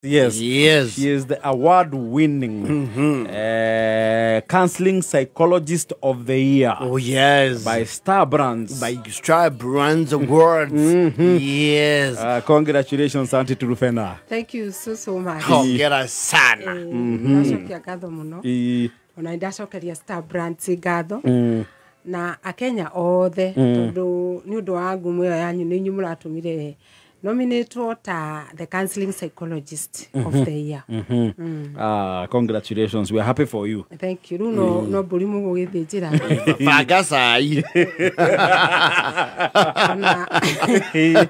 Yes. Yes. She is the award winning counseling psychologist of the year. Oh yes. By Star Brands. By Star Brands Awards. Yes. Congratulations, Auntie Truphena. Thank you so so much. Hongera sana. Ndacokia ngatho muno. Ona ndacokeria Star Brands ngatho. Na akenya othe tondu ni undu wa ngumo ĩyo yanyu nĩ inyuĩ mũratũmire nominated ta the counseling psychologist of the year. Ah, congratulations. We are happy for you. Thank you. No no mbũri mũgũgĩthĩnjĩra. Banga cai.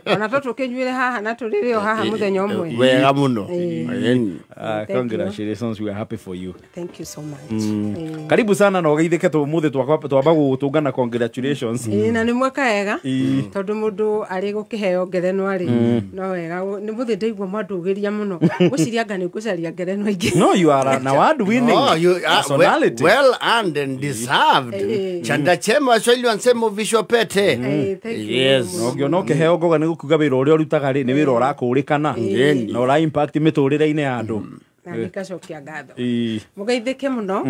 Ona to tũkĩnyuĩre haha na tũrĩrĩo haha mũthenya ũmwe. Wega mũno. Congratulations. We are happy for you. Thank you so much. Karibu sana na ũgeithĩke tũmũthĩ twamba gũgũtũngana congratulations. Na nĩ mwaka wega tondũ mũndũ arĩ gũkĩheo ngerenwa rĩ no wega nĩ mũthĩ ndaigua mwandugeria mũno ngwĩciria anga nĩ ngũcaria ngerenwa ingĩ. No, you are an award winning personality. Well earned and deserved. Chanda chema Waswahili wanasema uvishwa pete. Thank you. Yes. No ũngĩona ũkĩheo ngoga nĩ gũkuga wĩra ũrĩa ũrutaga rĩ nĩ wĩra ũrakũrĩkana na ũra impact mĩtũrĩre-inĩ ya andũ. Na nĩngacokia ngatho. Mũgeithĩke mũno.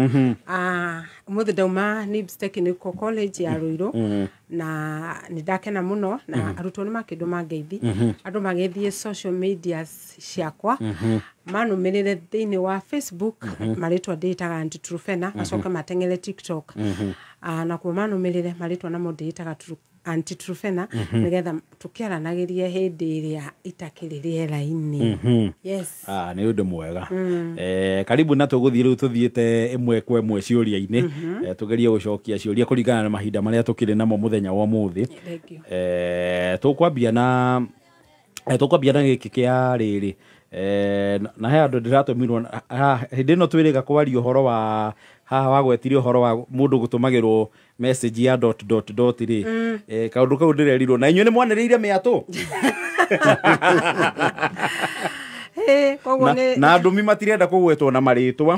Ũmũthĩ ndauma Nibs Technical College ya Ruiru na nĩ ndakena mũno na arutwo nĩ makĩndũma ngeithi. Andũ magĩthiĩ social media ciakwa manũmĩrĩre thĩinĩ wa Facebook marĩtwa ndĩĩtaga Auntie Truphena, macoke mateng'ere TikTok nakuo manũmĩrĩre marĩtwa namo ndĩĩtaga Auntie Truphena nĩgetha tũkĩaranagĩrie hĩndĩ ĩrĩa itakĩrĩ rĩera-inĩ. Yes. Nĩ ũndũ mwega. Karibu na tũgũthiĩ rĩu tũthiĩte ĩmwe kwa ĩmwe ciũria-inĩ. Tũgerie gũcokia ciũria kũringana na mahinda marĩa tũkĩrĩ namo mũthenya wa ũmũthĩ. Thank you. Tũkwambia na gĩkĩ kĩa rĩrĩ. Na he andũ ndĩratũmirwo hĩndĩ ĩno twĩrĩga kwaria ũhoro wa haha wagwetirie ũhoro wa mũndũ gũtũmagĩrwo message ya dot dot dot rĩ. Kaũndũ kau ndĩrerirwo na inyuĩ nĩ mwanĩrĩire mĩatũ. Na andũ mi matirenda kũgwetwo na marĩtwa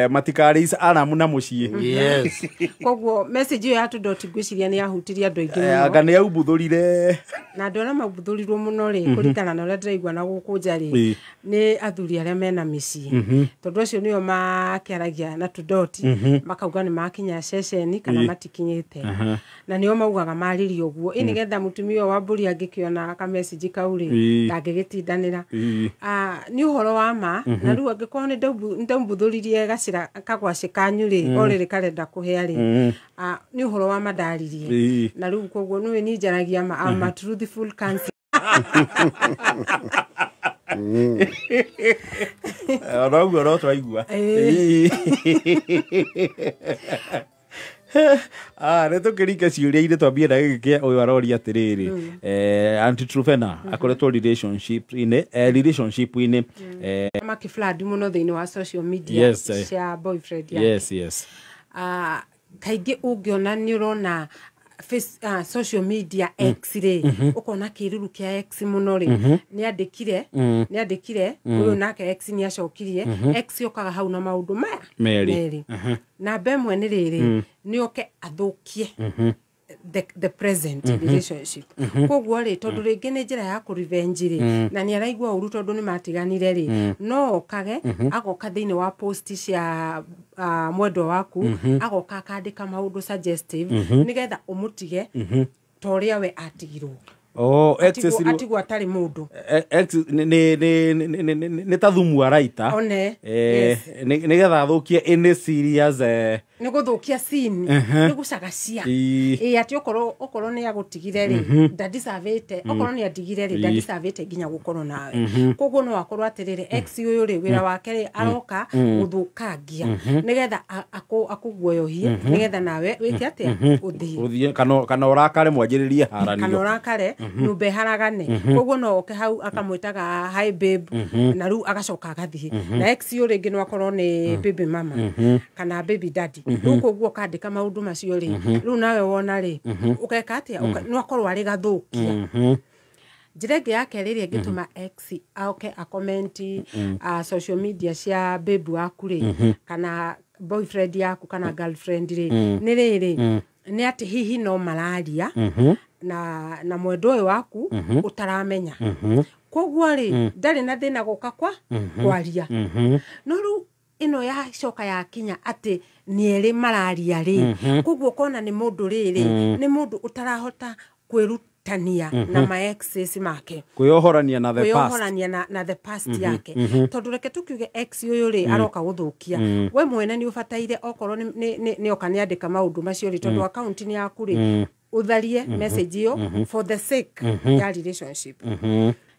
matikarĩ aramu na mũciĩ. Yes. Koguo message ĩyo ya tũ dot ngwĩciria nĩ yahutirie andũ aingĩ mũno. Anga nĩ yaumbuthũrire. Na andũ arĩa maumbuthũrirwo mũno rĩ kũringana na ũrĩa ndĩraigua na gũkũ nja rĩ nĩ athuri arĩa mena mĩciĩ. Tondũ acio nĩo makĩaragia na tũ dot makauga nĩ makinya ceceni kana matikinyĩte. Na nĩo maugaga marĩrie ũguo ĩ nĩgetha mũtumia wa mbũri angĩkĩona ka message kau rĩ ndangĩgĩtindanĩra. Nĩ ũhoro wa ma na rĩu angĩkorwo nĩ ndaumbuthũririe gacĩra kagwacĩ kanyu rĩ o rĩrĩ karenda kũhĩa rĩ nĩ ũhoro wa ma ndaririe. Na rĩu koguo nĩwe niĩ njaragia ma I'm a truthful counselor. Ona ũguo no twaigua. Nĩ tũkĩringa ciũria-inĩ twambie na gĩkĩ kĩa ũyũ aroria atĩrĩrĩ. Auntie Truphena akoretwo relationship-inĩ makĩflood mũno thĩinĩ wa social media cia boyfriend yake. Yes, yes. Kaingĩ ũngĩona nĩ ũrona social media X rĩ ũkona kĩruru kĩa X mũno rĩ nĩ andĩkire ũyũ nake X nĩ acokirie X okaga hau na maũndũ maya merĩ. Namba ĩmwe nĩ rĩrĩ nĩ oke athũkie the present relationship. Koguo rĩ tondũ rĩngĩ nĩ njĩra ya kũ revenge rĩ na nĩ araigua ũru tondũ nĩ matiganire rĩ no okage agoka thĩinĩ wa post cia mwendwa waku agoka akandĩka maũndũ suggestive nĩgetha ũmũtige ta ũrĩa we atigirwo. Oh, atigwo atarĩ mũndũ. Ex nĩ ta thumu araita. Nĩgetha athũkie any serious nĩ gũthũkia scene nĩ gũcagacia. Ĩ atĩ okorwo nĩ agũtigire rĩ ndadisavĩte, okorwo nĩ atigire rĩ ndadisavĩte nginya gũkorwo nawe. Koguo no akorwo atĩrĩrĩ ex ũyũ rĩ wĩra wake rĩ aroka gũthũkangia nĩgetha akũguoyohie nĩgetha nawe wĩke atĩa ũthiĩ kana ũrakare mwanjĩrĩrie haranio kana ũrakare nyũmba ĩharagane. Koguo no oke hau akamwĩtaga hi babe na rĩu agacoka agathiĩ. Na ex ũyũ rĩngĩ no akorwo nĩ baby mama kana baby daddy. Rĩu koguo ũkandĩka maũndũ macio rĩ rĩu nawe wona rĩ ũgeka atĩa no akorwo arĩ gathũkia. Njĩra ĩngĩ ya kerĩ ĩrĩa ĩngĩtũma ex oke akomenti social media cia babe waku rĩ kana boyfriend yaku kana girlfriend rĩ nĩ rĩrĩ nĩ atĩ hihi no mararia na mwendwa ũyũ waku ũtaramenya. Koguo rĩ ndarĩ na thĩna gũka kwa kwaria. No rĩu ĩno yacoka yakinya atĩ nĩ erĩ mararia rĩ, koguo ũkona nĩ mũndũ rĩrĩ, nĩ mũndũ ũtarahota kwĩrutania na ma exes make, Kwĩyohorania na the past. Kwĩyohorania na the past yake, tondũ reke tũkiuge ex ũyũ rĩ aroka gũthũkia. We mwene nĩ ũbataire okorwo nĩ oka nĩ andĩka maũndũ macio rĩ, tondũ akaunti nĩ yaku rĩ, ũtharie message ĩyo for the sake ya relationship.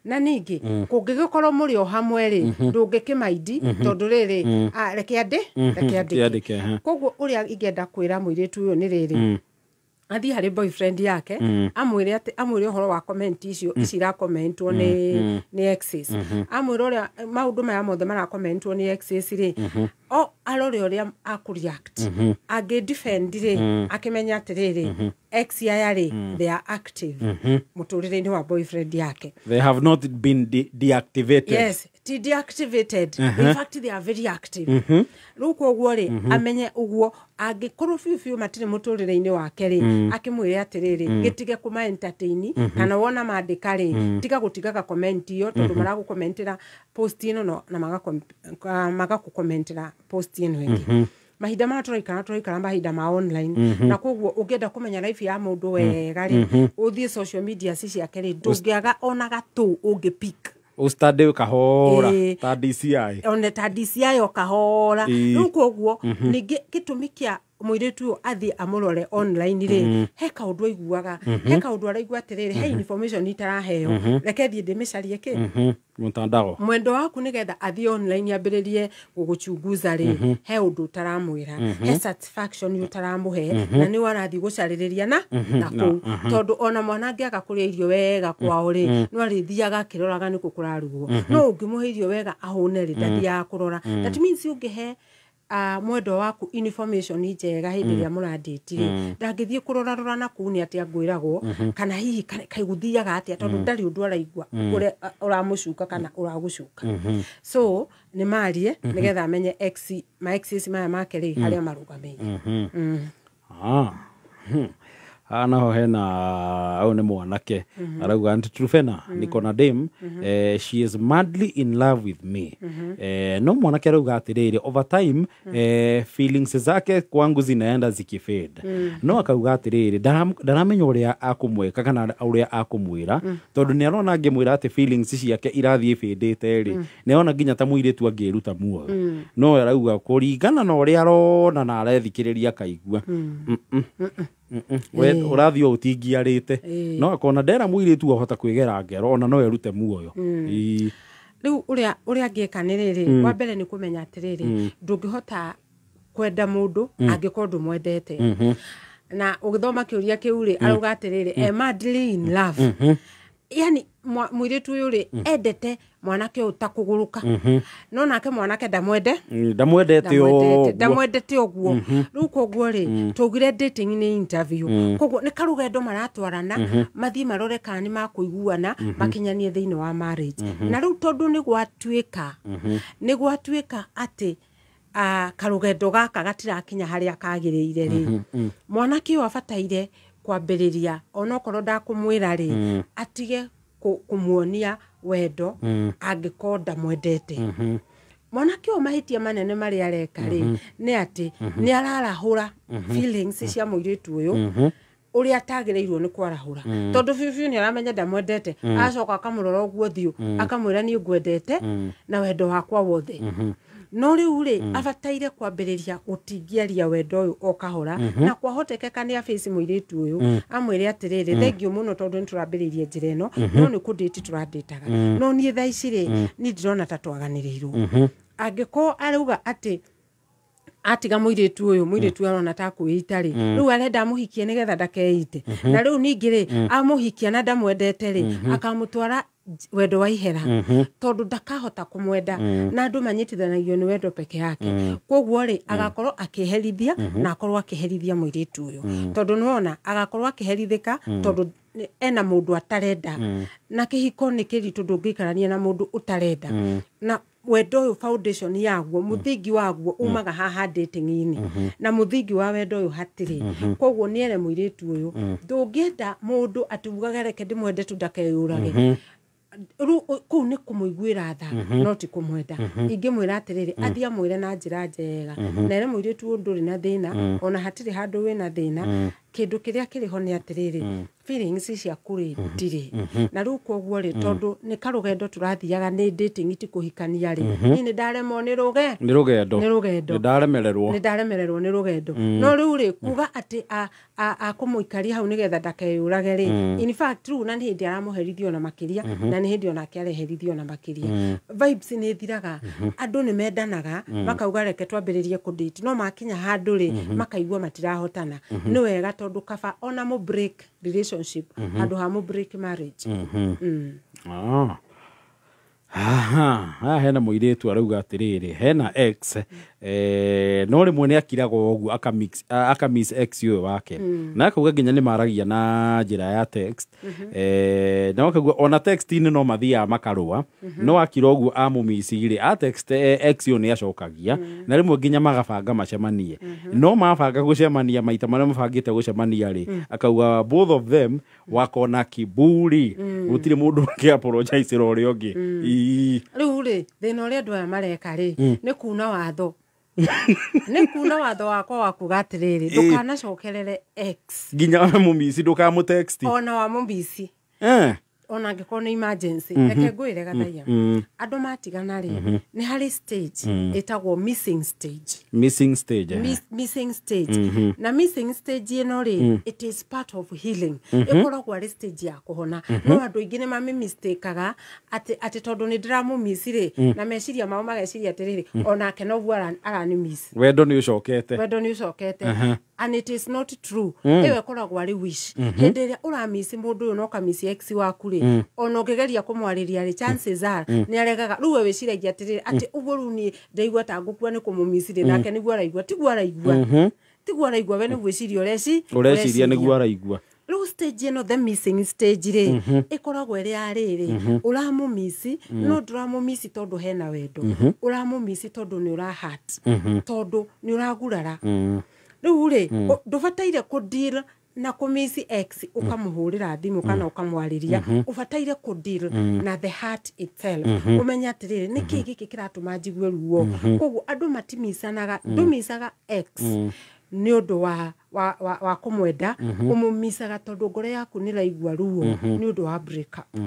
Na ningĩ kũngĩgĩkorwo mũrĩ o hamwe rĩ, ndũngĩkĩmaindi tondũ rĩrĩ, reke andĩ reke Kĩandĩke, andĩke. Koguo ũrĩa ingĩenda kwĩra mũirĩtu ũyũ nĩ rĩrĩ, athiĩ harĩ boyfriend yake, amwĩre atĩ, amwĩre ũhoro wa comment icio, ici irakomentwo nĩ exes, amwĩre ũrĩa maũndũ maya mothe marakomentwo nĩ exes rĩ, o arore ũrĩa akũreact. Angĩ defend rĩ, akĩmenya atĩrĩrĩ, ex aya rĩ, they are active mũtũrĩre-inĩ wa boyfriend yake. They have not been deactivated. Yes, ti deactivated. In fact, they are very active. Rĩu koguo rĩ, amenye ũguo angĩkorwo biũ biũ matirĩ mũtũrĩre-inĩ wake rĩ, akĩmwĩre atĩrĩrĩ, gĩtige kũma entertain, kana wona mandĩka rĩ, tiga gũtigaga comment ĩyo, tondũ maragũkomentera post ĩno na magakũkomentera post ĩno ĩngĩ. Mahinda maya tũraikara mahinda ma online, na koguo ũngĩenda kũmenya life ya mũndũ wega rĩ, ũthiĩ social media ci ciake rĩ, ndũngĩaga ona gatũ ũngĩ pick. Ũstande kahora. Ta DCI. One ta DCI o kahora. Rĩu koguo ningĩ gĩtũmi kĩa mũirĩtu ũyũ athiĩ amũrore online rĩ, he kaũndũ aiguaga, he kaũndũ araigua atĩrĩrĩ, he information itaraheo, reke thiĩ ndĩmĩcarie kĩ Mtandao. Mwendo waku. Nĩgetha athiĩ online ambĩrĩrie gũgũchunguza rĩ, he ũndũ ũtaramwĩra, he satisfaction ũtaramũhe, na nĩ arathiĩ gũcarĩrĩria na kũu, tondũ ona mwana angĩaga kũrĩa irio wega kwao rĩ, no arĩthiaga akĩroraga nĩkũ kũrarugwo. No ũngĩmũhe irio wega ahũne rĩ, ndathiaga kũrora. That means ũngĩhe mwendwa waku information njega hĩndĩ ĩrĩa mũrandĩti rĩ, ndangĩthiĩ kũrorarora na kũu nĩ atĩa ngwĩragwo, kana hihi kaĩ gũthiaga atĩa, tondũ ndarĩ ũndũ araigua ũrĩa ũramũcuka kana ũragũcuka. So nĩ marie nĩgetha amenye ex, ma exes maya make rĩ, harĩa marũgamĩire. Ah. Haha naho hena ũyũ nĩ mwanake arauga, "Aunty Trufena, niko na dame, she is madly in love with me." No mwanake arauga atĩrĩrĩ, over time feelings zake kwangu zinaenda zikifade. No akauga atĩrĩrĩ, ndaramenya ũrĩa akũmwĩka kana ũrĩa akũmwĩra, tondũ nĩ arona angĩmwĩra atĩ feelings ciake irathiĩ fĩndĩte rĩ, nĩ arona nginya ta mũirĩtu angĩruta muoyo. No arauga kũringana na ũrĩa arona na arethikĩrĩria akaigua, We ũrathiĩ o ũtingiarĩte, no akona ndera mũirĩtu ahota kwĩgera ngero ona no erute muoyo. Ĩĩ. Rĩu ũrĩa angĩka nĩ rĩrĩ, wa mbere nĩ kũmenya atĩrĩrĩ, ndũngĩhota kwenda mũndũ angĩkorwo ndũmwendete. Na ũgĩthoma kĩũria kĩu rĩ, arauga atĩrĩrĩ, e madly in love, yani mũirĩtu ũyũ rĩ, endete mwanake ũyũ ta kũgũrũka, no nake mwanake ndamwende. Ndamwendete ũguo. Ndamwendete ũguo. Rĩu koguo rĩ, twaugire dating nĩ interview, koguo nĩ karũgendo maratwarana, mathiĩ marore kana nĩ makũiguana, makinyanie thĩinĩ wa marriage. Na rĩu tondũ nĩ gwatuĩka atĩ karũgendo gaka gatirakinya harĩa kagĩrĩire rĩ, mwanake ũyũ abataire kwambĩrĩria onokorwo ndakũmwĩra rĩ, atige kũmuonia wendo angĩkorwo ndamwendete. Mwanake ũyũ mahĩtia manene marĩa areka rĩ, nĩ atĩ nĩ ararahũra feelings cia mũirĩtu ũyũ ũrĩa atagĩrĩirwo nĩ kwarahũra, tondũ biũ biũ nĩ aramenya ndamwendete. Acoka akamũrora ũguo thiũ, akamwĩra niĩ ngwendete na wendo wakwa wothe. No rĩu rĩ, abataire kwambĩrĩria gũtingiaria wendo ũyũ o kahora, na kwahotekeka nĩ abaci mũirĩtu ũyũ, amwĩre atĩrĩrĩ, thengiũ mũno tondũ nĩ tũrambĩrĩirie njĩra ĩno, no nĩ kũndĩti tũrandĩtaga, no niĩ thaa ici rĩ, niĩ ndĩrona ta twaganĩrĩirwo. Angĩkorwo arauga atĩ atiga mũirĩtu ũyũ, mũirĩtu arona ta kwĩita rĩ, rĩu arenda amũhikie nĩgetha ndakeite. Na rĩu ningĩ rĩ, amũhikia na ndamwendete rĩ, akamũtwara wendo wa ihera, tondũ ndakahota kũmwenda, na andũ manyitithanagio nĩ wendo peke yake. Koguo rĩ, agakorwo akĩherithia na akorwo akĩherithia mũirĩtu ũyũ, tondũ nĩwona agakorwo akĩherithĩka, tondũ ena mũndũ atarenda, na kĩhiko nĩ kĩritũ, ndũngĩikarania na mũndũ ũtarenda. Na wendo ũyũ foundation yaguo, mũthingi waguo umaga haha dating-inĩ, na mũthingi wa wendo ũyũ hatirĩ. Koguo nĩ ere mũirĩtu ũyũ, ndũngĩenda mũndũ atĩ ugage reke ndĩmwende tu ndakeyũrage. Rĩu kũu nĩ kũmũiguĩra tha, no ti kũmwenda. Ingĩmwĩra atĩrĩrĩ, athiĩ amwĩre na njĩra njega, na ere mũirĩtu ũyũ, ndũrĩ na thĩna, ona hatirĩ handũ wĩna thĩna. Kĩndũ kĩrĩa kĩrĩ ho nĩ atĩrĩrĩ, feelings ciaku rĩ, ndirĩ na rĩu. Koguo rĩ, tondũ nĩ karũgendo tũrathiaga, nĩ dating, ti kũhikania rĩ, niĩ nĩ ndaremwo nĩ rũge Nĩ rũgendo. Nĩ rũgendo. Nĩ ndaremererwo. Nĩ ndaremererwo nĩ rũgendo. No rĩu rĩ, kuga atĩ akũmũikaria hau nĩgetha ndakeyũrage rĩ, in fact rĩu na nĩ hĩndĩ aramũherithia ona makĩria, na nĩ hĩndĩ onake areherithio ona makĩria. Vibes nĩ thiraga. Andũ nĩ mendanaga, makauga reke twambĩrĩrie kũdate, no makinya handũ rĩ, makaigua matirahotana. Nĩ wega, tondũ kaba ona mũ break relationship handũ ha mũ break marriage. Ah. Aha, haha hena mũirĩtu arauga atĩrĩrĩ, hena ex, no rĩmwe nĩ akiraga ũguo akamiss ex ũyũ wake, na akauga nginya nĩ maragia na njĩra ya text, na akauga ona text-inĩ no mathiaga makarũa, no akira ũguo amũmici rĩ, a text ex ũyũ nĩ acokagia, na rĩmwe nginya magabanga macemanie. No mabanga gũcemania, maita marĩa mabangĩte gũcemania rĩ, akauga both of them wako na kiburi, gũtirĩ mũndũ ũngĩ apologize ũrĩa ũngĩ. Ii. Rĩu rĩ, thĩna ũrĩa andũ aya mareka rĩ, nĩ kuna watho, nĩ kuna watho wakwa wa kuga atĩrĩrĩ, ndũkanacokerere ex. Nginya mũmici ndũkamũtext. Ona wa mũmbici. Ona angĩkorwo nĩ emergency. Reke ngwĩre gathaia, andũ matigana rĩ, nĩ harĩ stage ĩtagwo missing stage. Missing stage. Missing stage. Na missing stage ĩno rĩ, it is part of healing. Ĩkoragwo arĩ stage ya kũhona, no andũ aingĩ nĩ mamĩmistakaga atĩ tondũ nĩ ndĩramũmici rĩ, na meciria mao mageciria atĩrĩrĩ, onake noguo aranimiss. Wendo nĩ ũcokete. Wendo nĩ ũcokete, and it is not true. Ĩyo ĩkoragwo arĩ wish. Hĩndĩ ĩrĩa ũramici mũndũ ũyũ na ũkamici ex waku rĩ, ona ũngĩgeria kũmwarĩria rĩ, chances are nĩ aregaga. Rĩu we wĩciragia atĩrĩrĩ, atĩ ũguo rĩu niĩ ndaigua ta ngũkua nĩ kũmũmici rĩ, nake nĩguo araigua. Tiguo araigua, tiguo araigua. We nĩ gwĩciria ũreci Ũreciria nĩguo araigua. Rĩu stage ĩno, the missing stage rĩ, ĩkoragwo ĩrĩ ya rĩrĩ, ũramũmici, no ndũramũmici tondũ hena wendo. Ũramũmici tondũ nĩ ũra hurt, tondũ nĩ ũragurara. Rĩu rĩ, ndũbataire kũ deal na kũmici ex ũkamũhũrĩra thimũ kana ũkamwarĩria. Ũbataire kũ deal na the heart itself, ũmenye atĩrĩrĩ, nĩ kĩĩ gĩkĩ kĩratũma njigue ruo. Koguo andũ matimicanaga. Ndũmicaga ex nĩ ũndũ wa kũmwenda. Ũmũmicaga tondũ ngoro yaku nĩ ĩraigua ruo nĩ ũndũ wa break up.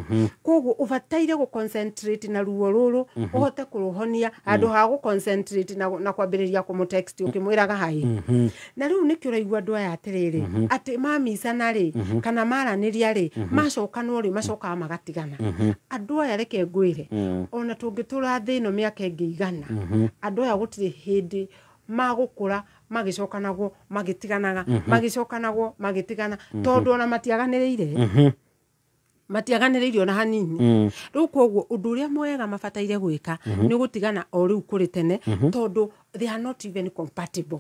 Koguo ũbataire gũ concentrate na ruo rũrũ, ũhote kũrũhonia, handũ ha gũ concentrate na kwambĩrĩria kũmũtext ũkĩmwĩraga hi. Na rĩu nĩkĩo ũraigua andũ aya atĩrĩrĩ, atĩ mamicana rĩ, kana maranĩria rĩ, macokanwo rĩ, macokaga magatigana. Andũ aya, reke ngwĩre, ona tũngĩtũra thĩ ĩno mĩaka ĩngĩ igana, andũ aya gũtirĩ hĩndĩ magũkũra. Magĩcokanagwo, magĩtiganaga, magĩcokanagwo, magĩtigana, tondũ ona matiaganĩrĩire, matiaganĩrĩire ona hanini. Rĩu koguo ũndũ ũrĩa mwega mabataire gwĩka nĩ gũtigana o rĩu kũrĩ tene, tondũ they are not even compatible.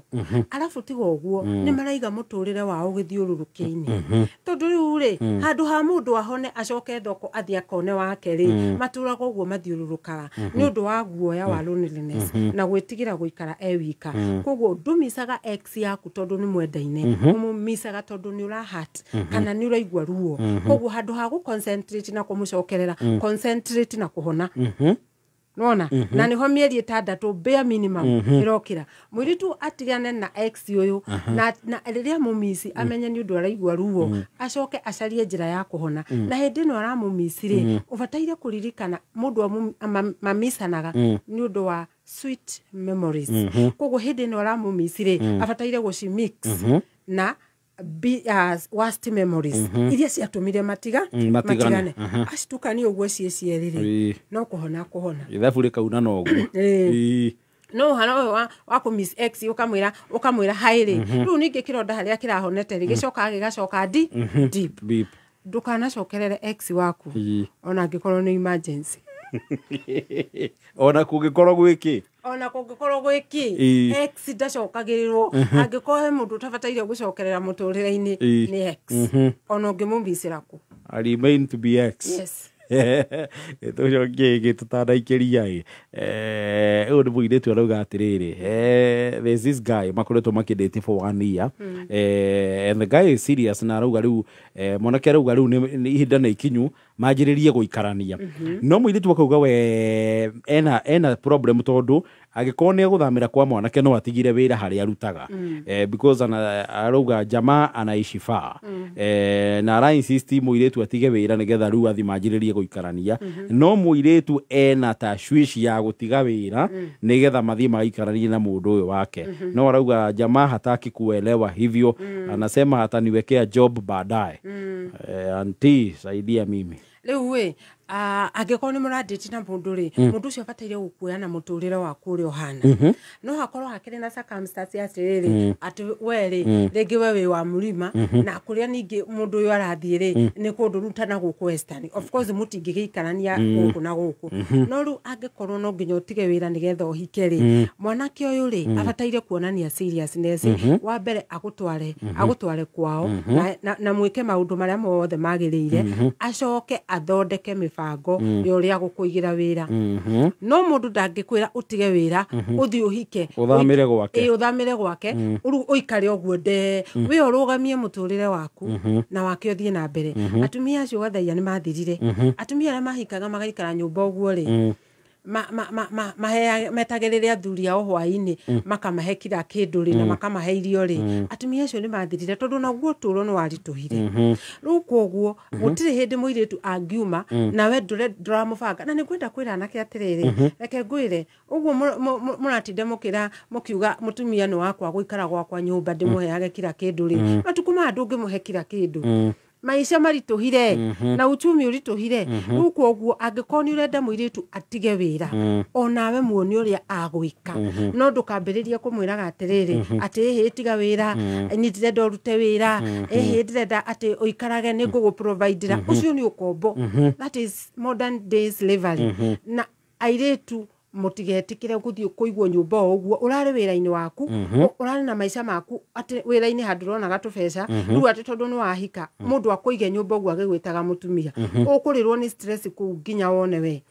Arabu tiga ũguo, nĩ maraiga mũtũrĩre wao gĩthiũrũrũkĩinĩ, tondũ rĩu rĩ, handũ ha mũndũ ahone, acoke thoko, athiĩ akone wake rĩ, matũraga ũguo mathiũrũrũkaga nĩ ũndũ wa guoya wa loneliness na gwĩtigĩra gũikara e wika. Koguo ndũmicaga ex yaku tondũ nĩ mwendaine. Ũmũmicaga tondũ nĩ ũra hurt kana nĩ ũraigua ruo. Koguo handũ ha gũ concentrate na kũmũcokerera, concentrate na kũhona. Nona na niho mĩeri 6 bare minimum ĩrokĩra mũirĩtu atigane na ex ũyũ, na rĩrĩa mũmici amenye nĩ ũndũ araigua ruo, acoke acarie njĩra ya kũhona. Na hĩndĩ ĩno aramũmici rĩ, ũbataire kũririkana mũndũ mamicanaga nĩ ũndũ wa sweet memories. Koguo hĩndĩ ĩno aramũmici rĩ, abataire gũcimix na worst memories iria ciatũmire matiga Matigane. Acitukanie ũguo ciĩ cierĩ rĩ, no kũhona kũhona. Ithabu rĩkauna na ũguo. No ũhoro ũyũ wa kũ miss ex, ũkamwĩra hi rĩ, rĩu ningĩ kĩronda harĩa kĩrahonete rĩ, gĩcokaga gĩgacoka di deep. Beep. Ndũkanacokerere ex waku, ona angĩkorwo nĩ emergency. Ona kũngĩkorwo gwĩkĩ. Ona kũngĩkorwo gwĩkĩ. Ex ndacokagĩrĩrwo. Angĩkorwo he mũndũ ũtabataire gũcokerera mũtũrĩre-inĩ, nĩ ex, ona ũngĩmũmicĩra kũ. I remain to be ex. Yes. Tũcokie ĩngĩ tũtanaikĩria ĩ. Ũyũ nĩ mũirĩtu arauga atĩrĩrĩ, there's this guy makoretwo makĩdate for one year, and the guy is serious, na arauga rĩu, mwanake arauga rĩu nĩ ihinda nĩ ikinyu manjĩrĩrie gũikarania, no mũirĩtu akauga we ena problem, tondũ angĩkorwo nĩ egũthamĩra kwa mwanake no atigire wĩra harĩa arutaga, because arauga jamaa anaishi far, na ara insist mũirĩtu atige wĩra nĩgetha rĩu athi manjĩrĩrie gũikarania, no mũirĩtu ena tashwishi ya gũtiga wĩra nĩgetha mathiĩ magaikaranie na mũndũ ũyũ wake, no arauga jamaa hataki kuelewa hivyo, anasema ataniwekea job baadaye. Auntie, saidia mimi. Rĩu ĩ, angĩkorwo nĩ mũrandĩti na mũndũ rĩ, mũndũ ũcio abataire gũkuoya na mũtũrĩre waku ũrĩa ũhana. No hakorwo hakĩrĩ na circumstance atĩrĩrĩ, atĩ we rĩ, rĩngĩ we wĩ wa mũrima, na kũrĩa ningĩ mũndũ ũyũ arathiĩ rĩ, nĩ kũndũ ruta na gũkũ western, of course mũtingĩgĩikarania gũkũ na gũkũ. No rĩu angĩkorwo no nginya ũtige wĩra nĩgetha ũhike rĩ, mwanake ũyũ rĩ, abataire kuonania seriousness. Wa mbere agũtware kwao na mwĩke maũndũ marĩa mothe magĩrĩire, acoke athondeke mĩbango ya ũrĩa gũkũigĩra wĩra. No mũndũ ndangĩkwĩra ũtige wĩra ũthiĩ ũhike, ũthamĩre gwake. Ĩ, ũthamĩre gwake, rĩu ũikare ũguo nde wĩ ũrũgamie mũtũrĩre waku na wake ũthiĩ na mbere. Atumia acio gathaia nĩ mathirire. Atumia arĩa mahikaga magaikara nyũmba ũguo rĩ, metagĩrĩre athuri ao hwaĩ-inĩ, makamahe kila kĩndũ rĩ, na makamahe irio rĩ, atumia acio nĩ mathirire, tondũ naguo ũtũũro nĩ waritũhire. Rĩu koguo gũtirĩ hĩndĩ mũirĩtu angiuma nawe ndũramũbanga. Na nĩ ngwenda kwĩra anake atĩrĩrĩ, reke ngwĩre ũguo mũratinda mũkĩra mũkiuga mũtumia nĩ wakwa gũikara gwakwa nyũmba ndĩmũheage kila kĩndũ rĩ, matukũ maya ndũngĩmũhe kila kĩndũ. Maica maritũhire na uchumi ũritũhire. Rĩu koguo angĩkorwo nĩ ũrenda mũirĩtu atige wĩra, onawe muone ũrĩa agwĩka, no ndũkambĩrĩrie kũmwĩraga atĩrĩrĩ, atĩ ĩhĩ tiga wĩra, niĩ ndĩrenda ũrute wĩra, ĩhĩ ndĩrenda atĩ ũikarage nĩ ngũgũprovidera. Ũcio nĩ ũkombo. That is modern day slavery. Na airĩtu mũtigetĩkĩre gũthiĩ kũigwo nyũmba o ũguo. Ũrarĩ wĩra-inĩ waku, ũrarĩ na maica maku, atĩ wĩra-inĩ handũ ũronaga tũbeca, rĩu atĩ tondũ nĩ wahika mũndũ akũige nyũmba ũguo agĩgwĩtaga mũtumia, ũkũrĩrwo nĩ stress kũu nginya wone we.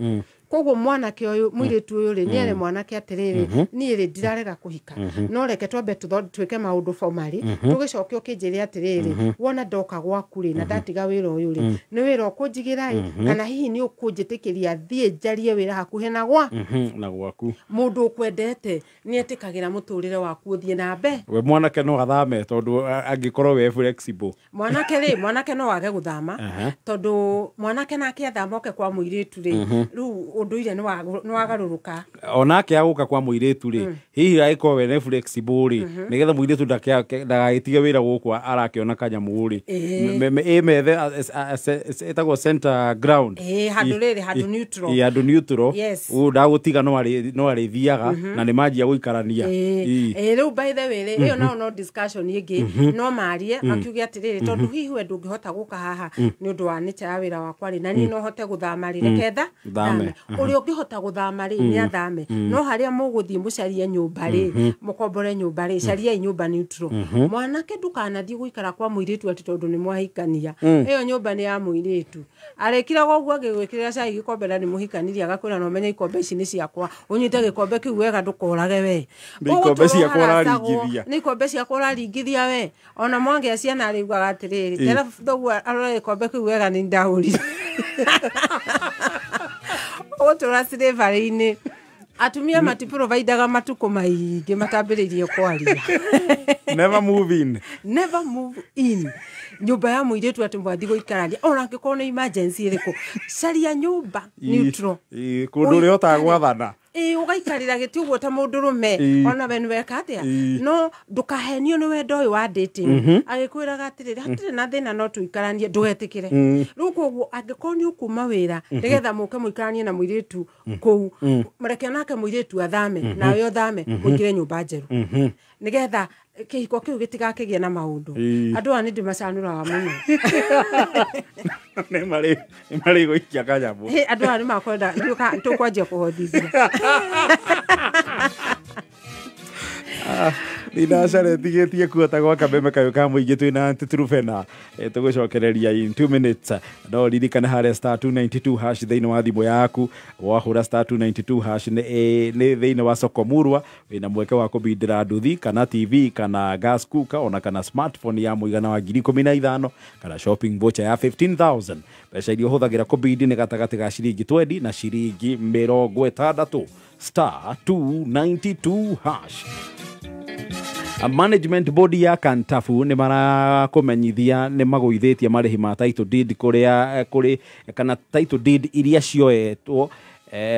Koguo mwanake ũyũ, mũirĩtu ũyũ rĩ, nĩ ere mwanake atĩrĩrĩ, niĩ rĩ ndirarega kũhika, no reke twambe twĩke maũndũ formally, tũgĩcoke ũkĩnjĩre atĩrĩrĩ, wona ndoka gwaku rĩ, na ndatiga wĩra ũyũ rĩ, nĩ wĩra ũkũnjigĩra ĩ, kana hihi nĩ ũkũnjĩtĩkĩria thiĩ njarie wĩra hakuhĩ na gwa na gwaku. Mũndũ ũkwendete nĩ etĩkagĩra mũtũrĩre waku ũthiĩ na mbere. We mwanake no athame tondũ angĩkorwo we flexible. Mwanake rĩ, mwanake no age gũthama, tondũ mwanake nake athama oke kwa mũirĩtu rĩ, rĩu ũndũire nĩ wagarũrũka. Onake agũka kwa mũirĩtu rĩ, hihi agĩkorwo we nĩ flexible rĩ, nĩgetha mũirĩtu ndagagĩtige wĩra gũkũ arakĩona kanyamũ rĩ, ĩmethe ĩtagwo center ground. Handũ rĩrĩ, handũ neutral. Handũ neutral. Yes. Ũũ ndagũtiga no arĩthiaga na nĩ manjia gũikarania. Rĩu by the way rĩ, ĩyo nao no discussion ĩngĩ, no marie makiuge atĩrĩrĩ, tondũ hihi we ndũngĩhota gũka haha nĩ ũndũ wa nature ya wĩra wakwa rĩ, na niĩ no hote gũthama rĩ, reke thame. Ũrĩa ũngĩhota gũthama rĩ, nĩ athame. No harĩa mũgũthiĩ mũcarie nyũmba rĩ, mũkombore nyũmba rĩ, cariai nyũmba neutral. Mwanake ndũkanathiĩ gũikara kwa mũirĩtu atĩ tondũ nĩ mwahikania. Ĩyo nyũmba nĩ ya mũirĩtu. Arĩkiraga ũguo agĩgwĩkĩrĩra cai gĩkombe na nĩ mũhikanirie, agakwĩra no menye ikombe ici nĩ ciakwa, ũnyite gĩkombe kĩu wega ndũkorage we. Nĩ ikombe ciakwa ũraringithia. Nĩ ikombe ciakwa ũraringithia we. Ona mwangĩa ciana arĩugaga atĩrĩrĩ, tera thoguo arore gĩkombe kĩu wega nĩ ndahũrire. Ũgũtũra slavery-inĩ. Atumia matiprovidaga matukũ maingĩ matambĩrĩirie kwaria. Never move in. Never move in. Nyũmba ya mũirĩtu atĩ mwathiĩ gũikarania, ona angĩkorwo nĩ emergency ĩrĩkũ, caria nyũmba neutral. Kũndũ ũrĩhotaga gwathana. Ĩ, ũgaikarĩra gĩtĩ ũguo ta mũndũrũme, ona we nĩweka atĩa. No ndũkahenio nĩ wendo ũyũ wa dating. Agĩkwĩraga atĩrĩrĩ, hatirĩ na thĩna no tũikaranie, ndũgetĩkĩre. Rĩu koguo angĩkorwo nĩ ũkuma wĩra nĩgetha mũke mũikaranie na mũirĩtu kũu, reke nake mũirĩtu athame, nawe ũthame, mũingĩre nyũmba njerũ, nĩgetha kĩhiko kĩu gĩtigakĩgĩe na maũndũ. Andũ aya nĩ ndĩmacanũraga mũno. Nĩ marĩ gũikia kanyamũ. Andũ aya nĩ makwenda tũkwanjia kũhothithia. Ndinacare tigĩtie kuota gwa kameme kayũ ka mũingĩ twĩna Aunty Truphena. Tũgũcokereria in 2 minutes. No ririkane harĩa star 292 hash thĩinĩ wa thimũ yaku. Wahũra star 292 hash nĩ thĩinĩ wa soko murwa wĩna mweke wa kũbindĩra nduthi kana TV kana gas cooker ona kana smartphone ya mũigana wa 15,000 kana shopping voucher ya 15,000. Mbeca iria ũhũthagĩra kũbindi nĩ gatagatĩ ga ciringi 20 na ciringi 60. Star 292 hash. A management board ya Kantafu nĩ marakũmenyithia nĩ magũithĩtie marĩhi ma title deed kũrĩa kũrĩ kana title deed iria cioetwo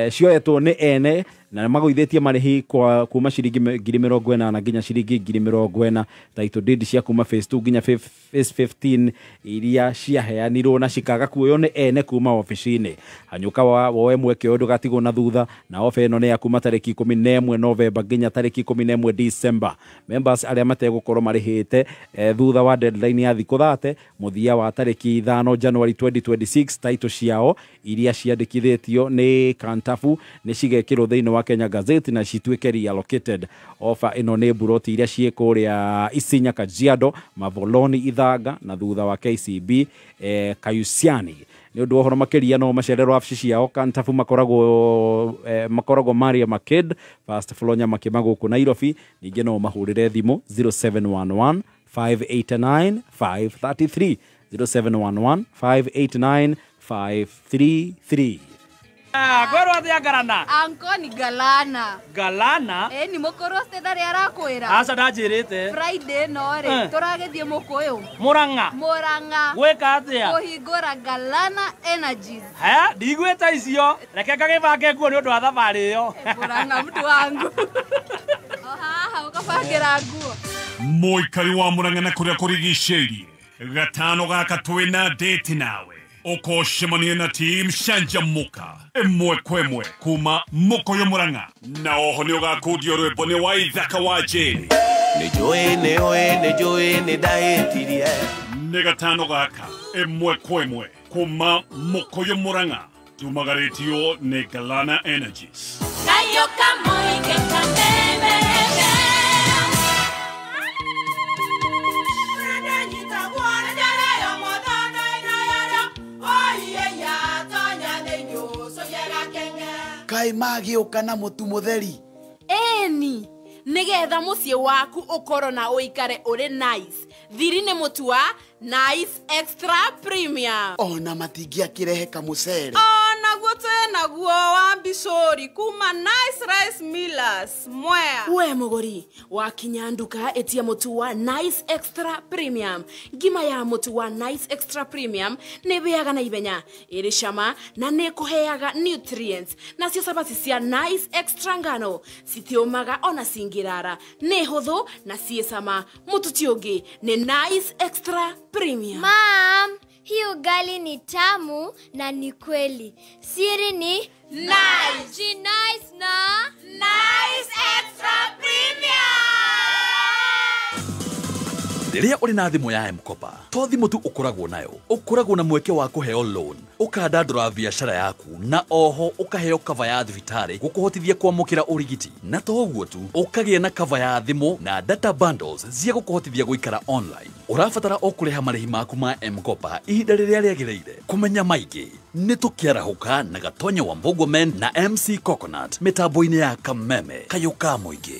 cioetwo nĩ ene na magũithĩtie marĩhi kwa kuma ciringi 80,000 nginya ciringi 40,000. Title deed cia kuma phase 2 nginya phase 15 iria ciaheanirwo na cikaga kuoywo nĩ ene kuma ofici-inĩ. Hanyũka woe mweke ũyũ ndũgatigwo na thutha, na ofa ĩno nĩ ya kuma tarĩki 11 Novemba nginya tarĩki 11 December. Members arĩa mategũkorwo marĩhĩte thutha wa deadline ya thikũ 30 mũthia wa tarĩki 5 January 2026 title ciao iria ciandĩkithĩtio nĩ Kantafu nĩ cigekĩrwo thĩinĩ wa Kenya Gazette na cituĩke reallocated. Ofa ĩno nĩ buroti iria ciĩ kũrĩa Isinya, Kajiado, Mavoloni, Ithanga na thutha wa KCB Kayusiani. Nĩ ũndũ wa ũhoro makĩria no macererwo wabici ciao Kantafu makoragwo Maria Maked first floor Nyamakima gũkũ Nairobi. Ningĩ no mahũrĩre thimũ 0711 589 533 0711 589 533. Kwĩrwo atĩa Ngarana? Anko ni Galana. Galana? Ni mũkũrũ ndarĩ arakwĩra. Aca ndanjĩrĩte. Friday no rĩ tũragĩthiĩ mũkũyũ. Mũrang'a. Mũrang'a. Gwĩka atĩa? Kũhingũra Galana Energies. He, ndigwĩte icio. Reke ngagĩbange nguo nĩ ũndũ wa thabarĩ ĩyo. Mũrang'a mtu wangu. O haha ũkabangĩra nguo. Mũikari wa Mũrang'a na kũrĩa kũrigicĩirie gatano gaka twĩna date nawe ũkocemania na team Canjamũka ĩmwe kwa ĩmwe kuma Mũkũyũ Mũrang'a, na oho nĩ ũgakundio rwĩmbo nĩ wa Ithaka wa Jane. Nĩ njũĩ nĩ njũĩ nĩ ndahĩtirie. Nĩ gatano gaka ĩmwe kwa ĩmwe kuma Mũkũyũ Mũrang'a tumagarĩtio nĩ Galana Energies. Kayoka moike kameme. Kai magĩũka na mũtu mũtheri. Ĩni nĩgetha mũciĩ waku ũkorwo na ũikare ũrĩ nice. Thiri nĩ mũtu wa Nice Extra Premium. Ona matingĩakĩrehe kamũcere. Onaguo twĩnaguo wa mbicũri kuma Nice Rice Millers Mwea. We mũgũri wakinya nduka ĩtia mũtu wa Nice Extra Premium. Ngima ya mũtu wa Nice Extra Premium nĩ ĩhĩaga na ihenya, ĩrĩ cama na nĩ ĩkũheaga nutrients. Nacio cabaci cia Nice Extra ngano citiũmaga ona cingĩrara, nĩ hũthũ na ciĩ cama. Mũtu ti ũngĩ nĩ Nice Extra Premium. Mom, hii ugali ni tamu na ni kweli. Siri ni Nice. Nice na Nice Extra Premium. Rĩrĩa ũrĩ na thimũ ya M-Kopa, to thimũ tu ũkoragwo nayo, ũkoragwo na mweke wa kũheo loan, ũkandandũra biacara yaku, na oho ũkaheo cover ya thibitarĩ gũkũhotithia kwamũkĩra ũrigiti. Na to ũguo tu, ũkagĩa na cover ya thimũ na data bundles cia gũkũhotithia gũikara online. Ũrabatara o kũrĩha marĩhi maku ma M-Kopa ihinda rĩrĩa rĩagĩrĩire. Kũmenya maingĩ nĩ tũkĩarahũka na Gatonya wa Mbogomen na MC Coconut mĩtambo-inĩ ya Kameme kayũ ka mũingĩ.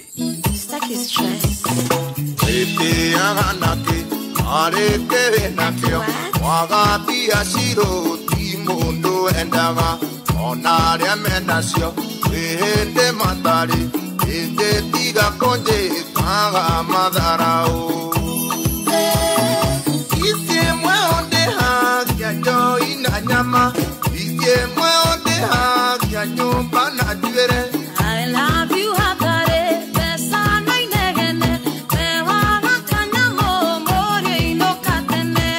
I love you, Hatare, pesa no inegene, me waga kanyamo, more inokatene.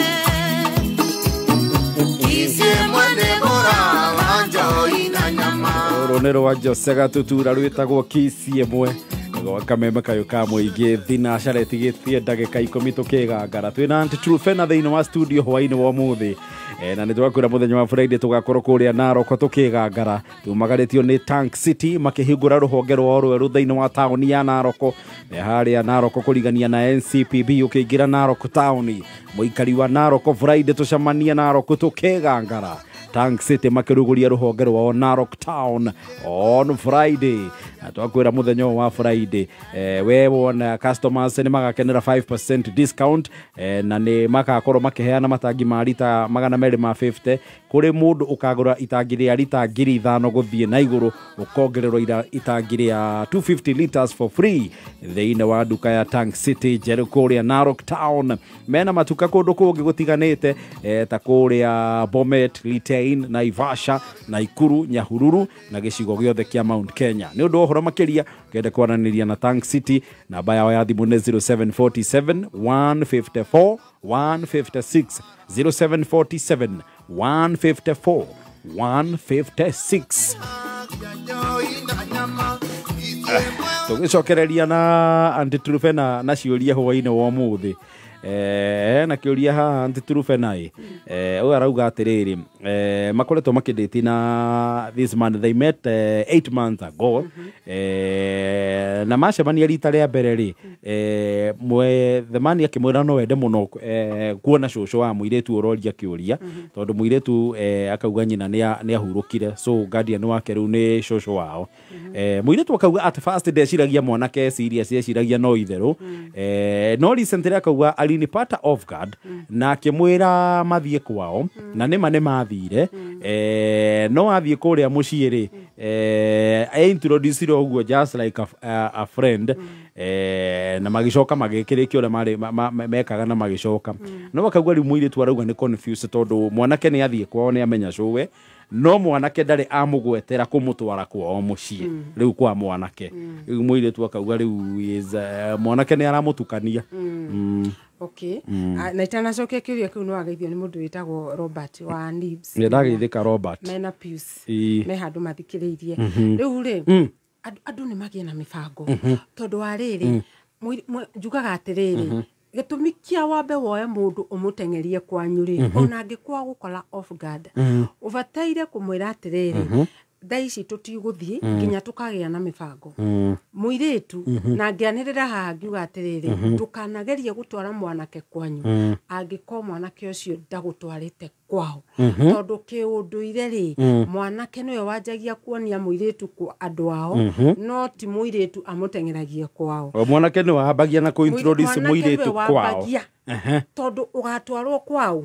Isi mwene bora, wanjo inanyama. Rũnĩ rwa Jose Gatutura rwĩtagwo Kisi ĩmwe. Gwa kameme kayo ka mũingĩ thinacara ĩtigĩtie ndagĩka 10 tũkĩgangara. Twĩna Aunty Truphena thĩinĩ wa studio hwainĩ wa ũmũthĩ. Na nĩ twakwĩra mũthenya wa Friday tũgakorwo kũrĩa Narok tũkĩgangara. Tumagarĩtio nĩ Tank City makĩhingũra rũhonge rwao rwerũ thĩinĩ wa taũni ya Narok. Nĩ harĩa Narok kũrigania na NCPB ũkĩingĩra Narok taũni. Mũikari wa Narok Friday tũcemanie Narok tũkĩgangara. Tank City makĩrugũria rũhonge rwao Narok Town on Friday. Na twakwĩra mũthenya ũyũ wa Friday we wona customers nĩ magakenera 5% discount na nĩ magakorwo makĩheana matangi ma rita 250 kũrĩ mũndũ ũkagũra itangi rĩa rita 5,000 gũthiĩ na igũrũ ũkongererwo itangi rĩa 250 liters for free thĩinĩ wa nduka ya Tank City njerũ kũrĩa Narok Town. Mena matuka kũndũ kũngĩ gũtiganĩte ta kũrĩa Bomet, Litein, Naivasha, Naikuru, Nyahururu na gĩcigo gĩothe kĩa Mount Kenya. Nĩ ũndũ wa ũhoro makĩria ũngĩenda kwaranĩria na Tank City namba yao ya thimũ nĩ 0747 154 156 0747 154 156. Tũgĩcokereria na Aunty Truphena na ciũria hwainĩ wa ũmũthĩ. Na kĩũria haha Aunty Truphena ĩ ũyũ arauga atĩrĩrĩ makoretwo makĩndĩti na this man they met 8 months ago na macemania rita rĩa mbere rĩ the man akĩmwĩra no wende mũno kuona cũcũ wa mũirĩtu ũroria kĩũria tondũ mũirĩtu akauga nyina nĩ ahurũkire so guardian wake rĩu nĩ cũcũ wao. Mũirĩtu akauga at first ndeciragia mwanake serious eciragia no itherũ no recently akauga alinipata off guard na akĩmwĩra mathiĩ kwao na nĩma nĩ mathire no athiĩ kũrĩa mũciĩ rĩ introduce ũguo just like a friend na magĩcoka magĩkĩrĩkia ũrĩa marĩ mekaga na magĩcoka no akauga rĩu mũirĩtu arauga nĩ confused tondũ mwanake nĩ athiĩ kwao nĩ amenya cũwe no mwanake ndarĩ amũgwetera kũmũtwara kwao mũciĩ rĩu kwa mwanake rĩu mũirĩtu akauga rĩu mwanake nĩ aramũtukania. Okay. Na itanacokia kĩũria kĩu no ageithio nĩ mũndũ wĩtagwo Robert wa Nibs. Nĩ ndageithĩka Robert. Mena Pius. Me handũ mathikĩrĩirie. Rĩu rĩ andũ nĩ magĩe na mĩbango tondũ wa rĩrĩ njugaga atĩrĩrĩ gĩtũmi kĩa wambe woe mũndũ ũmũteng'erie kwanyu rĩ ona angĩkwa gũkora off guard ũbataire kũmwĩra atĩrĩrĩ thaa ici tũtigũthiĩ nginya tũkagĩa na mĩbango. Mũirĩtu na ngĩanĩrĩra haha ngiuga atĩrĩrĩ ndũkanagerie gũtwara mwanake kwanyu angĩkorwo mwanake ũcio ndagũtwarĩte kwao tondũ kĩũndũire rĩ mwanake nĩwe wanjagia kuonia mũirĩtu kwa andũ ao no ti mũirĩtu amũteng'eragie kwao. Mwanake nĩwe wambagia na kũ-introduce mũirĩtu kwao tondũ ũgatwarwo kwao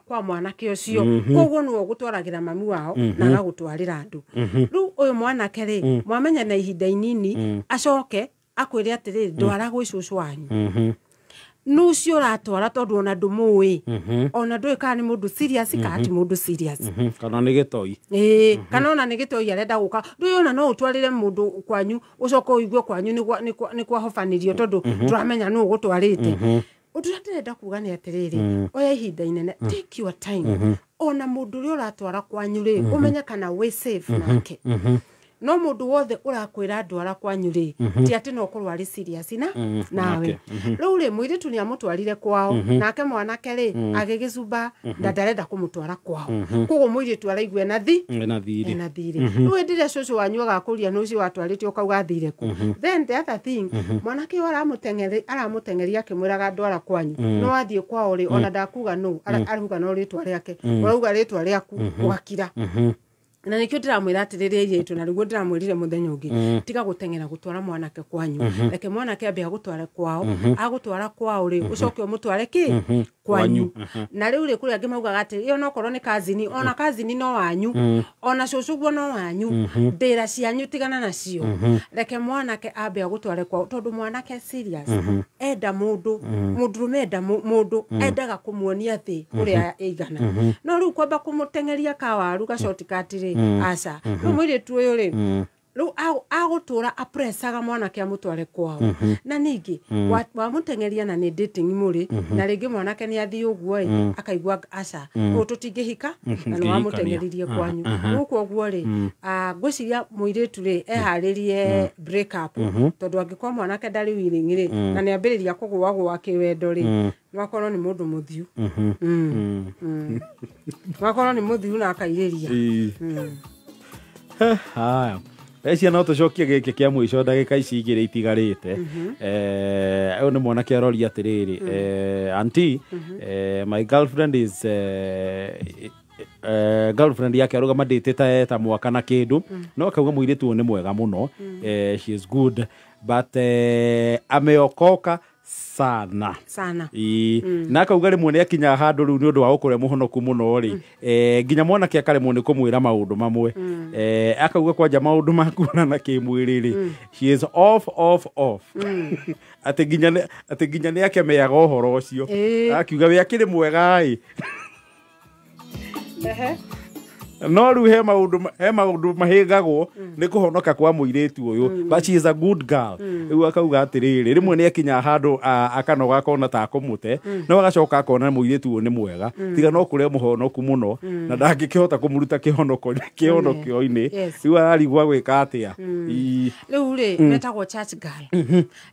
kwa mwanake ũcio koguo nĩwe ũgũtwaragĩra mami wao na agagũtwarĩra andũ. Rĩu ũyũ mwanake rĩ mwamenya na ihinda inini acoke akwĩre atĩrĩrĩ ndwara gwĩ cũcũ wanyu nũ ũcio ũratwara tondũ ona ndũmũĩ ona ndũĩ kana nĩ mũndũ serious kana ti mũndũ serious kana nĩ gĩtoi kana ona nĩ gĩtoi arenda gũka ndũĩ ona no ũtwarĩre mũndũ kwanyu ũcoke ũigue kwanyu nĩ kwahobanĩrio tondũ ndũramenya nũ ũgũtwarĩte. Ũndũ ũrĩa ndĩrenda kuga nĩ atĩrĩrĩ oya ihinda inene take your time ona mũndũ ũrĩa ũratwara kwanyu rĩ ũmenye kana wĩ safe nake. No mũndũ wothe ũrakwĩra ndwara kwanyu rĩ ti atĩ no ũkorwo arĩ serious na nawe. Rĩu rĩ mũirĩtu nĩ amũtwarire kwao nake mwanake rĩ agĩgĩcumba na ndarenda kũmũtwara kwao koguo mũirĩtu araigua ena thirĩ. Rĩu hĩndĩ ĩrĩa cũcũ wanyu agakũria nũ ũcio watwarĩte ũkauga athire kũ. Then the other thing mwanake ũyũ aramũteng'eria akĩmwĩraga ndwara kwanyu no athiĩ kwao rĩ ona ndakuga nũ arauga no rĩtwa rĩake ũrauga rĩtwa rĩaku ũgakira. Na nĩkĩo ndĩramwĩra atĩrĩrĩ airĩtu na nĩguo ndĩramwĩrire mũthenya ũngĩ tiga gũteng'era gũtwara mwanake kwanyu reke mwanake ambe agũtware kwao agũtwara kwao rĩ ũcoke ũmũtware kĩ kwanyu. Na rĩu rĩ kũrĩ angĩ maugaga atĩ ĩyo no korwo nĩ kazini ona kazini no wanyu ona cũcũ guo no wanyu ndĩra cianyu tigana nacio reke mwanake ambe agũtware kwao tondũ mwanake serious enda mũndũ mũndũrũme enda mũndũ endaga kũmuonia thĩ ũrĩa ĩigana no rĩu kwamba kũmũteng'eria kawaru gacoti katirĩ aca rĩu mũirĩtu ũyũ rĩ Rĩu agũtũra apresaga mwanake amũtware kwao. Na ningĩ wamũteng'eria na nĩ dating mũrĩ, na rĩngĩ mwanake nĩ athiĩ ũguo ĩ, akaigua aca, ũũ tũtingĩhika na nĩ wamũteng'eririe kwanyu. Rĩu koguo rĩ, ngwĩciria mũirĩtu rĩ eharĩrie break up, tondũ angĩkorwo mwanake ndarĩ willing rĩ, na nĩ ambĩrĩria kũgũagũa kĩwendo rĩ, no akorwo nĩ mũndũ mũthiu. No akorwo nĩ mũthiu na akairĩria. Haya, eci no tũcokie gĩkĩ kĩa mũico ndagĩka ici igĩrĩ itigarĩte. Ũyũ nĩ mwanake aroria atĩrĩrĩ, auntie, my girlfriend is girlfriend yake arauga mandĩtĩte ta mwaka na kĩndũ, no akauga mũirĩtu ũyũ nĩ mwega mũno, she is good, but ameokoka sana sana. Na akauga rĩmwe nĩ akinya handũ rĩu nĩ ũndũ wa gũkorwo e mũhonoku mũno rĩ, nginya mwanake akaremwo nĩ kũmwĩra maũndũ mamwe. Akauga kwanja maũndũ ma kuonana kĩmwĩrĩ rĩ, she is off off off, atĩ nginya nĩ akemeaga ũhoro ũcio, akiuga we akĩrĩ mwega ĩ, no rĩu he maũndũ mahĩngagwo nĩ kũhonoka kwa mũirĩtu ũyũ, but she is a good girl. Rĩu akauga atĩrĩrĩ, rĩmwe nĩ akinya handũ akanoga akona ta akũmũte, no agacoka akona mũirĩtu ũyũ nĩ mwega, tiga no kũrĩa mũhonoku mũno na ndangĩkĩhota kũmũruta kĩhonokio-inĩ. Rĩu ararigwo gwĩka atĩa. Rĩu rĩ, metagwo church girl.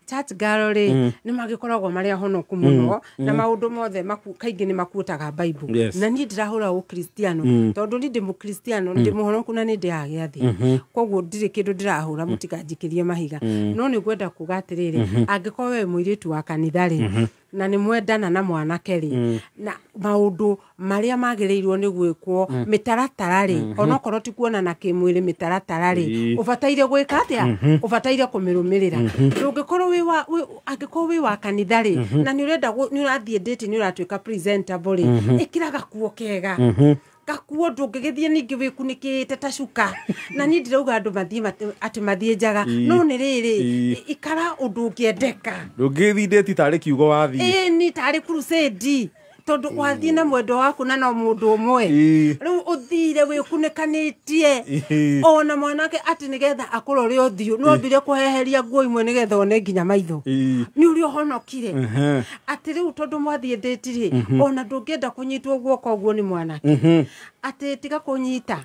Church girl rĩ, nĩ magĩkoragwo marĩ ahonoku mũno, na maũndũ mothe kaingĩ nĩ makuotaga Bible. Na niĩ ndĩrahũra ũkristiano, tondũ niĩ ndĩ mũkristiano, ndĩ mũhonoku na nĩ ndĩaga gĩathĩ, koguo ndirĩ kĩndũ ndĩrahũra, mũtikanjikĩrie mahiga. No nĩ ngwenda kuga atĩrĩrĩ, angĩkorwo we mũirĩtu wa kanitha rĩ, na nĩ mwendana na mwanake rĩ, na maũndũ marĩa magĩrĩirwo nĩ gwĩkwo, mĩtaratara rĩ, onokorwo ti kuonana kĩmwĩrĩ, mĩtaratara rĩ, ũbataire gwĩka atĩa? Ũbataire kũmĩrũmĩrĩra. Ndũngĩkorwo angĩkorwo wĩ wa kanitha rĩ, na nĩ ũrenda nĩ ũrathiĩ date, nĩ ũratuĩka presentable rĩ, ĩkĩra gakuo kega. Gakuo ndũngĩgĩthiĩ ningĩ wĩkunĩkĩte ta cuka. Na niĩ ndirauga andũ mathiĩ atĩ mathiĩ njaga, no nĩ rĩrĩ, ikara ũndũ ũngĩendeka. Ndũngĩthiĩ date tarĩ kiugo wathiĩ. Ĩĩ, ni tarĩ crusade, tondũ wathiĩ na mwendo waku na no mũndũ ũmwe. Rĩu ũthire wĩkunĩkanĩtie ona mwanake atĩ nĩgetha akũrore ũthiũ, no ambire kũheheria nguo imwe nĩgetha one nginya maitho. Nĩ ũrĩa ũhonokire. Atĩ rĩu tondũ mwathiĩ date rĩ, ona ndũngĩenda kũnyitwo guoko ũguo nĩ mwanake. Atĩ tiga kũnyita,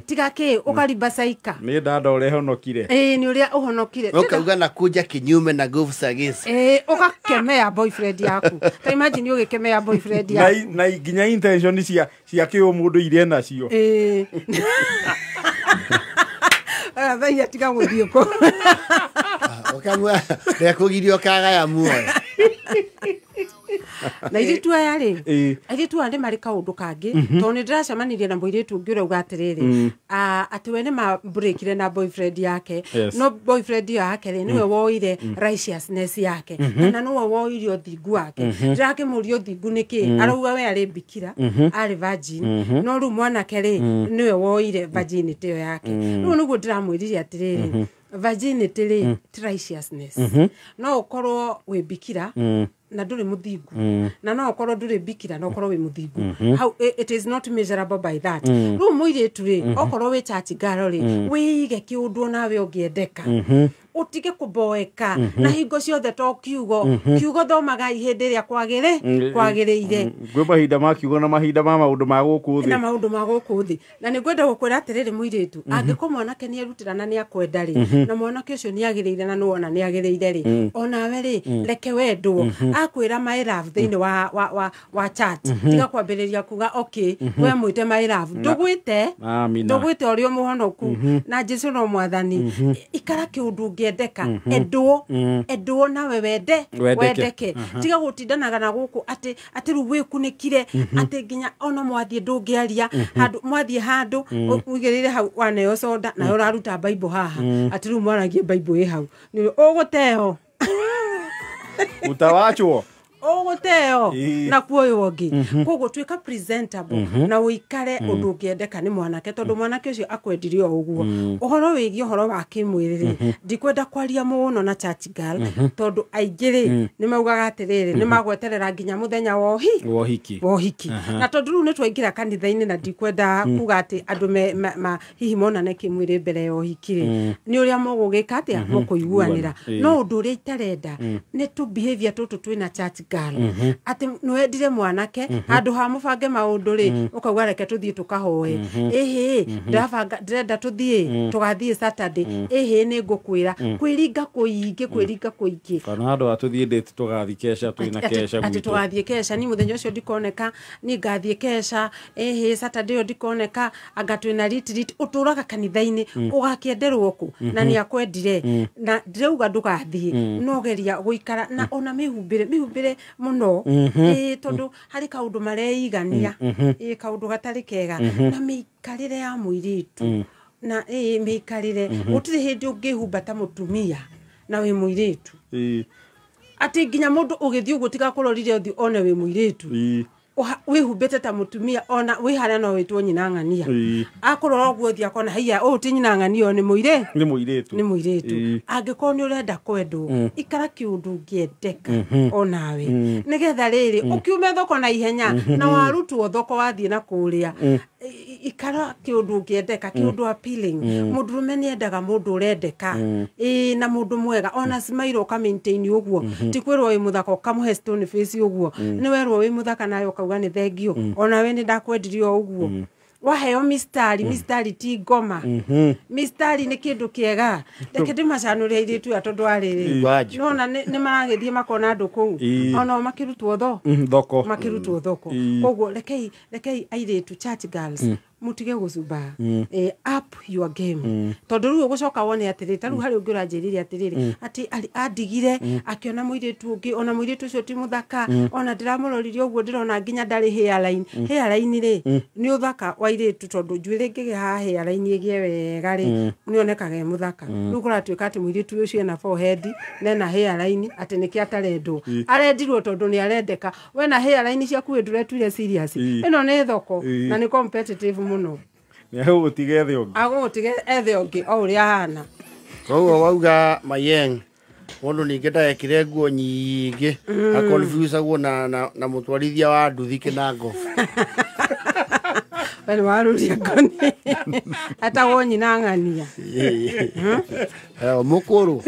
tiga kĩ, ũkaribacaika. Nĩ ndanda ũrĩa honokire. Ĩĩ, nĩ ũrĩa ũhonokire. Ũkauga na kuja kinyume na nguvu za giza. Ĩĩ, ũgakemea boyfriend yaku. Ta imagine ũgĩkemea boyfriend yaku. Na nginya intention cia kĩũmũndũ iria nacio. Ĩĩ. Thaia tiga gũthiĩ kũ. Ũkamwa ndekũgirio kagaya muoyo. Na airĩtu aya rĩ, airĩtu aya nĩ marĩ kaũndũ kangĩ, tondũ nĩ ndĩracemanirie na mũirĩtu ũngĩ ũrauga atĩrĩrĩ, atĩ we nĩ mabreakire na boyfriend yake, no boyfriend ĩyo yake rĩ, nĩwe woire righteousness yake, kana nĩwe woire ũthingu wake. Ndĩrakĩmũria ũthingu nĩ kĩ, arauga we arĩ bikira, arĩ virgin, no rĩu mwanake rĩ, nĩwe woire virginity ĩyo yake. Rĩu nĩguo ndĩramwĩrire atĩrĩrĩ, virginity rĩ, ti righteousness. No ũkorwo wĩ bikira na ndũrĩ mũthingu, na no ũkorwo ndũrĩ bikira na ũkorwo wĩ mũthingu. How it is not measurable by that. Rĩu mũirĩtu rĩ, okorwo wĩ church girl rĩ, wĩige kĩũndũ onawe ũngĩendeka. Ũtige kũboeka na hingo ciothe to kiugo. Kiugo thomaga hĩndĩ ĩrĩa kwagĩrĩire. Kwĩ mahinda ma kiugo na mahinda ma maũndũ ma gũkũ thĩ. Na maũndũ ma gũkũ thĩ. Na nĩ ngwenda gũkwĩra atĩrĩrĩ mũirĩtu, angĩkorwo mwanake nĩ erutĩra na nĩ akwenda rĩ, na mwanake ũcio nĩ agĩrĩire na nĩwona nĩ agĩrĩire rĩ, onawe rĩ, reke wendwo. Akwĩra my love thĩinĩ wa chat, tiga kwambĩrĩria kuga okay, we mwĩte my love. Ndũgwĩte, ndũgwĩte ũrĩa mũhonoku, na Jesu no mwathani. Ikara kĩũndũ ũngĩendeka, endwo, endwo nawe wende, wendeke. Tiga gũtindanaga na gũkũ atĩ rĩu wĩkunĩkire, atĩ nginya ona mwathiĩ ndũngĩaria, handũ mwathiĩ handũ ũigĩrĩire hau waneo soda, nawe ũraruta Bible haha, atĩ rĩu mwaragie Bible ĩ hau. Nĩ ũgũteo. Utawachwo. Ũgũteo na kuoywo ũngĩ. Koguo tuĩka presentable na ũikare ũndũ ũngĩendeka nĩ mwanake, tondũ mwanake ũcio akwendirie o ũguo. Ũhoro wĩgiĩ ũhoro wa kĩmwĩrĩ rĩ, ndikwenda kwaria mũno na church girl, tondũ aingĩ rĩ nĩ maugaga atĩrĩrĩ, nĩ magweterera nginya mũthenya wa ũhiki. Na tondũ rĩu nĩ twaingĩra kanitha-inĩ, na ndikwenda kuga atĩ andũ hihi monane kĩmwĩrĩ mbere ya ũhiki rĩ, nĩ ũrĩa mũgũgĩka atĩa, mũkũiguanĩra. No ũndũ ũrĩa itarenda nĩ tũ behavior tũtũ twĩna church girl, atĩ nĩwendire mwanake handũ ha mũbange maũndũ rĩ, ũkauga reke tũthiĩ tũkahoe, ĩhĩ ndĩrenda tũthiĩ tũgathiĩ Saturday, ĩhĩ nĩ ngũkwĩra, kwĩringa kũingĩ kana handũ ha tũthiĩ date tũgathiĩ kesha, twĩna kesha gwitũ, atĩ tũgathiĩ kesha, ni mũthenya ũcio ndikoneka, ni ngathiĩ kesha, ĩhĩ Saturday ĩyo ndikoneka, anga twĩna retreat. Ũtũraga kanitha-inĩ ũgakĩenderwo kũ na nĩ akwendire, na ndĩrauga ndũgathiĩ, no geria gũikara na ona mĩhumbĩre mũno, tondũ harĩ kaũndũ mareigania, kaũndũ gatarĩ kega, na mĩikarĩre ya mũirĩtu na mĩikarĩre, gũtirĩ hĩndĩ ũngĩhumba ta mũtumia na wĩ mũirĩtu, atĩ nginya mũndũ ũgĩthiĩ ũguo tigakũrorire ũthiũ one wĩ mũirĩtu, wĩhumbĩte ta mũtumia, ona wĩ harĩa no wĩtwo nyina ng'ania, akũrora ũguo ũthiĩ akona haiya ũũ ti nyina ng'ania, ũyũ nĩ mũirĩtu. Angĩkorwo nĩ ũrenda kwendwo, ikara kĩũndũ ũngĩendeka onawe, nĩgetha rĩrĩ ũkiume thoko na ihenya, na warutwo thoko wathiĩ na kũrĩa, ikara kĩũndũ ũngĩendeka, kĩũndũ appealing. Mũndũrũme nĩ endaga mũndũ ũrendeka, na mũndũ mwega, ona smile ũka maintain ũguo, ti kwĩrwo wĩ mũthaka ũkamũhe stone face ũguo, nĩ werwo wĩ mũthaka nawe ũkauga nĩ thengio, onawe nĩ ndakwendirie o ũguo. Waheo mistari ti ngoma, mistari nĩ kĩndũ kĩega. Reke ndĩmacanũre airĩtu aya tondũ arĩrĩ nona nĩ maragĩthiĩ makona andũ kũu, onao makĩrutwo thoko. Koguo rekei airĩtu church girls mutige gũcumba, up your game, tondũ rĩu ũgũcoka wone atĩrĩrĩ, ta rĩu harĩ ũngĩ ũranjĩrire atĩrĩrĩ, atĩ andigire akĩona mũirĩtu ũngĩ, ona mũirĩtu ũcio ti mũthaka, ona ndĩramũroririe ũguo ndĩrona nginya ndarĩ hairline. Hairline rĩ nĩ ũthaka wa airĩtu, tondũ njuĩrĩ ĩngĩgĩa haha hairline ĩgĩe wega rĩ, nĩonekaga e mũthaka. Rĩu kũratuĩka atĩ mũirĩtu ũcio ena forehead na ena hairline, atĩ nĩkĩo atarendwo, arendirwo tondũ nĩ arendeka. We na hairline ciaku wĩ ndũretuire serious, ĩno nĩ thoko na nĩ competitive mũno. Nĩ agũgũtiga ethe ũngĩ, agũgũtiga ethe ũngĩ o ũrĩa ahana. Koguo wauga Mayeng, mũndũ ningĩ ndagekĩre nguo nyingĩ akonfusagwo na mũtwarithia wa nduthi kĩnango. We nĩ waruria ngoni etagwo nyina ng'ania mũkũrũ.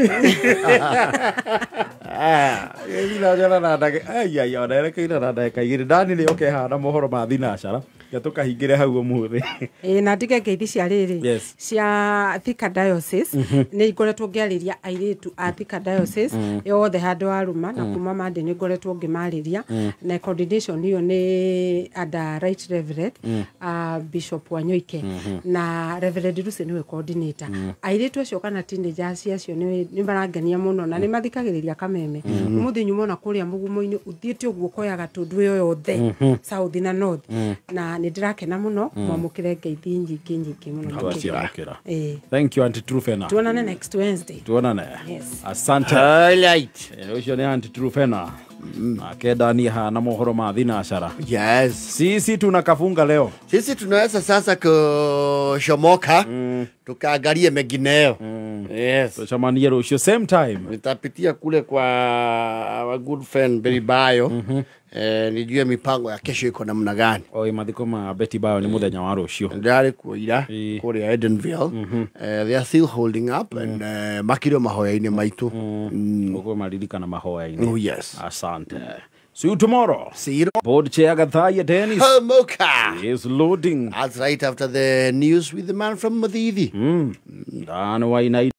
Thinacara na ndagĩka ona erekeire na ndagĩka 2 ndani nĩ oke haha na mohoro ma thinacara, tũkahingĩre hau ũmũthĩ. Na ndige ngeithi cia rĩrĩ cia Thika Diocese, nĩ ngoretwo ngĩarĩria airĩtu a Thika Diocese yothe handũ aruma, na kuma Monday nĩ ngoretwo ngĩmarĩria, na coordination ĩyo nĩ under Right Reverend Bishop Wanyoike, na Reverend Lucy nĩwe coordinator. Airĩtu acio kana teenagers acio nĩ marangenia mũno na nĩ mathikagĩrĩria kameme. Ũmũthĩ nyuma ona kũrĩa mũgumo-inĩ ũthiĩte ũguo ũkoyaga tũndũ ĩyo yothe south na north, na nĩ ndĩrakena mũno, mwamũkĩre ngeithi nyingĩ mũno. Thank you Auntie Trufena. Tuonane next Wednesday. Tuonane. Yes. Asante. Highlight. Ũcio nĩ Auntie Trufena. Nake Dani haha na mohoro ma thinacara. Yes. Sisi tunakafunga leo. Sisi tunaweza sasa kushomoka, tukaangalie mengineo. Yes. Tucemanie rũciũ same time. Nitapitia kule kwa our good friend Betty Bayo. Nijue mipango ya kesho iko namna gani. Oi, mathiko ma Betty Bayo ni mũthenya wa rũciũ. Ndari kuira kũrĩa Edenville. They are still holding up and makiro mahoya-inĩ maitũ. Ũguo maririkana mahoya-inĩ. Oh yes. Asante. See you tomorrow. See you. Board chair Gathaya Dennis. Homoka is loading. That's right after the news with the man from Muthithi. Dan Wainaina.